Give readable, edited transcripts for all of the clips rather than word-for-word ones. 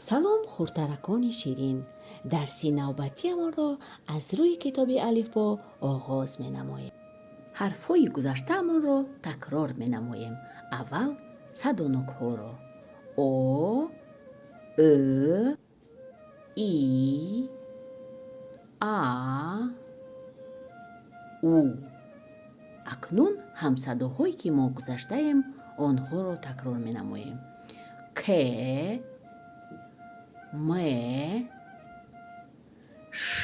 Салом, хурдтаракони ширин! Дарси навбатиамонро аз рӯи китоби алифбо оғоз менамоем. Ҳарфҳои гузаштаамонро такрор менамоем. Аввал садонокҳоро: О, Ӯ, И, А, У. Акнун ҳамсадоҳое, ки мо гузаштаем, онҳоро такрор менамоем. К, М, Ш,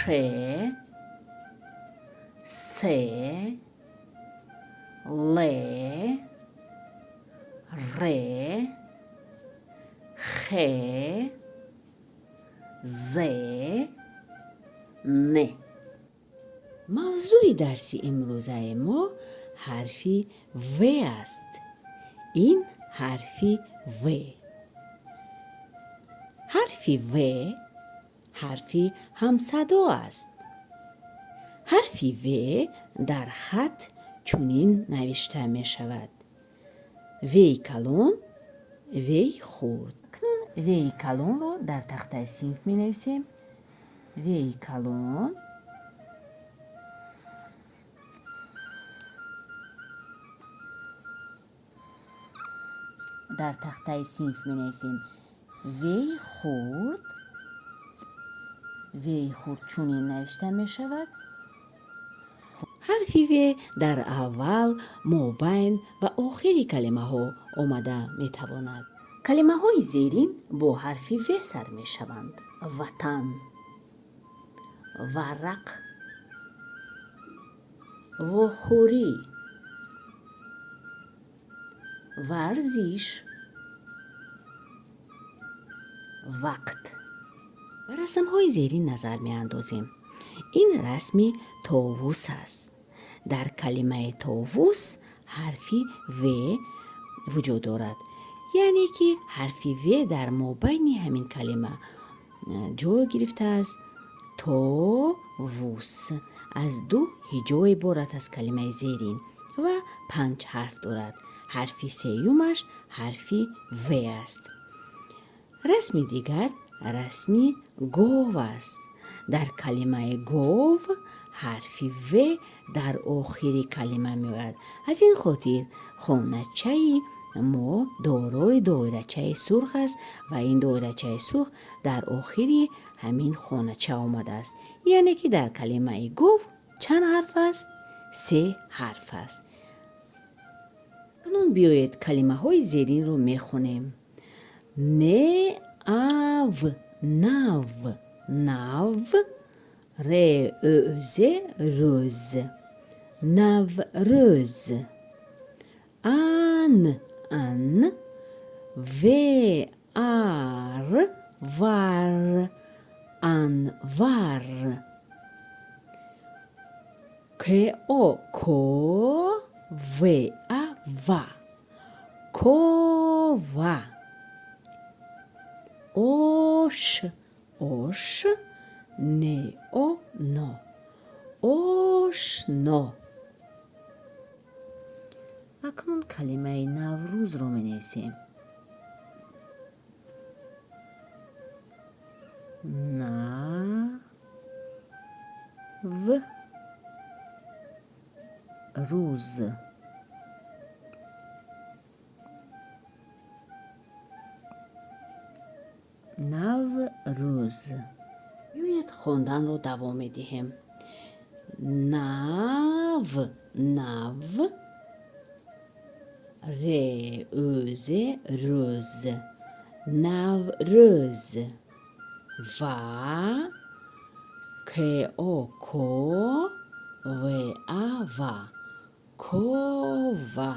С, Л, Р, Х, З, Н. Мавзӯи дарси имрӯзаи мо ҳарфи В аст. Ин ҳарфи В. Ҳарфи В ҳарфи ҳамсадо аст. Ҳарфи В дар хат чунин навишта мешавад: Ви калон, Ви хурд. Акнун Ви калонро дар тахтаи синф менависем. Ви калон, дар тахтаи синф менависем. Ви хурд, Ви хурд чунин навишта мешавад. Ҳарфи В дар аввал, мобайн ва охири калимаҳо омада метавонад. Калимаҳои зерин бо ҳарфи В сар мешаванд: ватан, варақ, вохӯрӣ, варзиш, вақт. Ба расмҳои зерин назар меандозем. Ин расми товус аст. Дар калимаи товус ҳарфи В вуҷуд дорад, яъне ки ҳарфи В дар мобайни ҳамин калима ҷой гирифтааст. Товус аз ду ҳиҷо иборат аст калимаи зерин ва 5 ҳарф дорад. Ҳарфи сеюмаш ҳарфи В аст. Расми дигар расми гов аст. Дар калимаи гов ҳарфи В дар охири калима меояд. Аз ин хотир хоначаи мо дорои доирачаи сурх аст ва ин доирачаи сурх дар охири ҳамин хонача омадааст. Яъне ки дар калимаи гов чанд ҳарф аст? 3 ҳарф аст. Акнун биёед калимаҳои зеринро мехонем. Н, А, В, нав, нав, Р, Ө, З, рӯз, Наврӯз. Ан, ан, В, А, Р, вар, Анвар. К, О, ко, В, А, ва, Кова. Ош, ош, Н, О, но, Ошно. Акнун калимаи Наврӯзро менависем. На, В, рӯз. Наврӯз. Биёед хонданро давом медиҳем. Нав, нав, р, ӯ, з, рӯз, Наврӯз. Ва, к, о, ко, в, а, ва, Кова.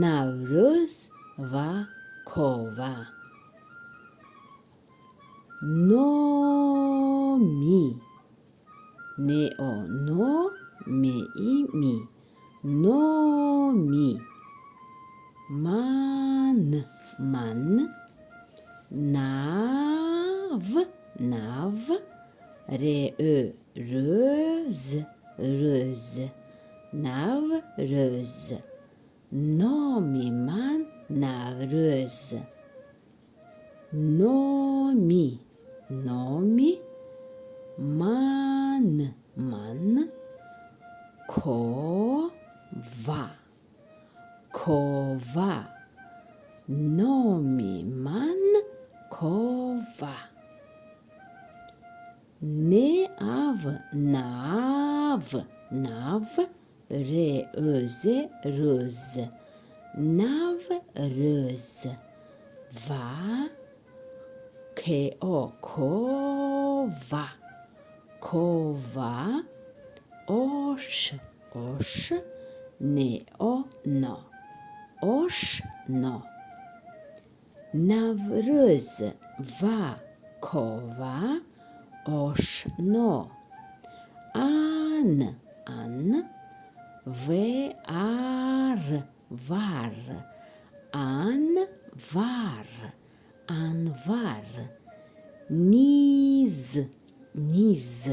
Наврӯз ва кова. Номи, н, о, но, м, и, ми, Номи. Ман, ман, нав, нав, р, ӯ, рӯз, рӯз, Наврӯз. Номи ман Наврӯз. Номи, номи, ман, ман, Кова, Кова. Номи ман Кова. Не ав, нав, нав, рӯз, рӯз, Наврӯз. Ва, ко, кова, кова, ош, ош, не о, но, ошно. Наврӯз ва Кова ошно. Ан, ан, в ар, вар, Анвар, Анвар. Низ, низ,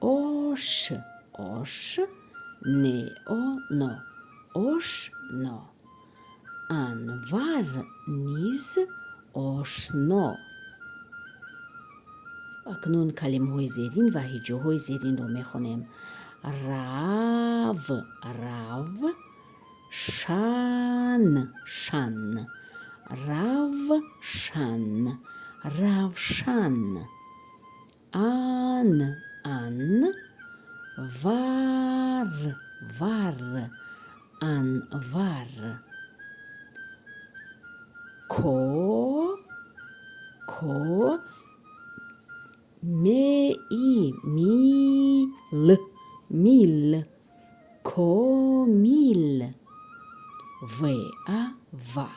ош, ош, не о, но, ошно. Анвар низ ошно. Акнун калимаҳои зерин ва ҳиҷоҳои зеринро мехонем. Рав, рав, шан, шан, Равшан, Равшан. Ан, ан, вар, вар, Анвар. Ко, ко, ме и, мил, мил, Комил. В а, ва.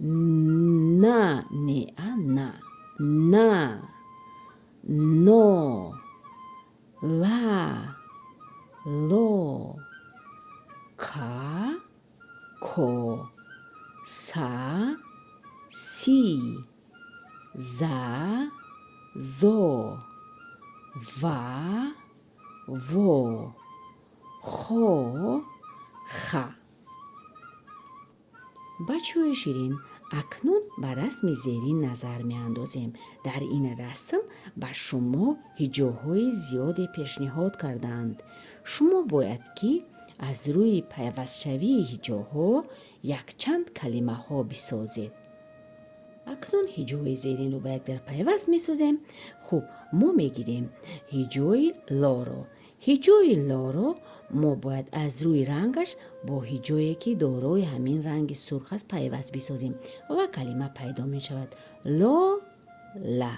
На, не а, на, на, но, ла, ло, ка, ко, са, си, за, зо, ва, во, хо, ха. Бачаҳои ширин, акнун ба расми зерин назар меандозем. Дар ин расм ба шумо ҳиҷоҳои зиёде пешниҳод кардаанд. Шумо бояд, ки аз рӯи пайвастшавии ҳиҷоҳо якчанд калимаҳо бисозед. Акнун ҳиҷои зеринро ба якдигар пайваст месозем. Хуб, мо мегирем ҳиҷои лоро. Ҳиҷои лоро мо бояд аз рӯи рангаш бо ҳиҷое, ки дорои ҳамин ранги сурх аст, пайваст бисозем ва калима пайдо мешавад: лола,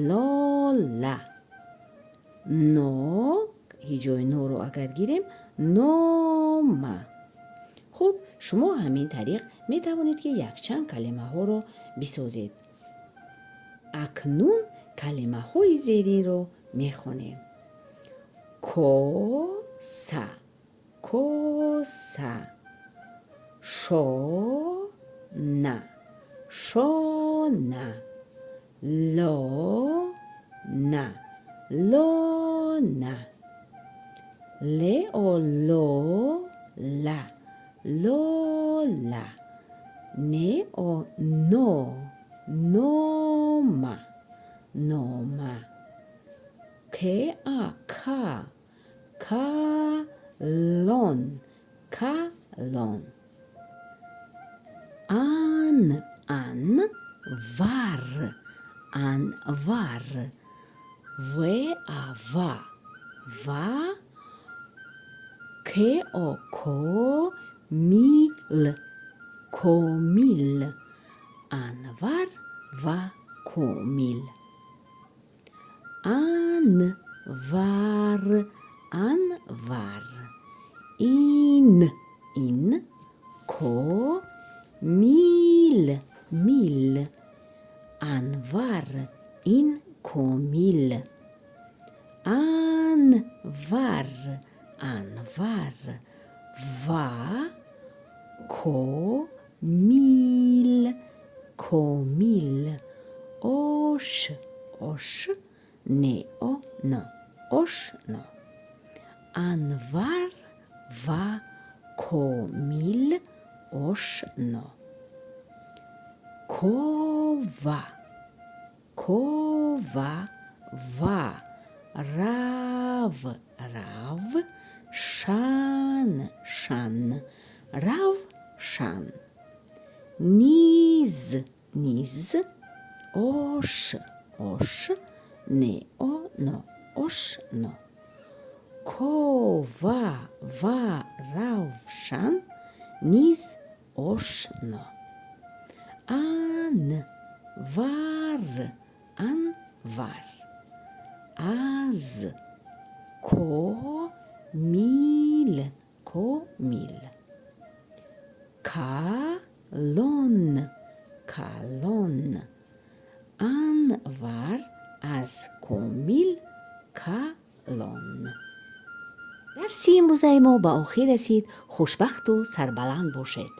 лола. Но, ҳиҷои норо агар гирем, нома. Хуб, шумо ҳамин тариқ метавонед, ки якчанд калимаҳоро бисозед. Акнун калимаҳои зеринро мехонем: коса, коса, шона, шона, лона, лона, лео, лола, лола, нео, но, нома, нома, ка, ка, калон, калон. Ан, ан, вар, Анвар, в а, ва, ва, ко, ко, мил, Комил. Анвар ва Комил. Анвар, Анвар, ин, ин, ко, мил, мил. Анвар ин комил. Анвар, Анвар ва Комил, Комил, ош, ош, не о, н, ошно. Анвар ва Комил ошно. Кова, кова, ва, рав, рав, шан, шан, равшан. Низ, низ, ош, ош, не, о, но, ошно. Кова ва равшан низ ошно. Ан, вар, анвар. Аз, ко, мил, комил. Калон, калон. Анвар аз Комил калон. Дарси имрӯзаи мо ба охир расид. Хушбахту сарбаланд бошед.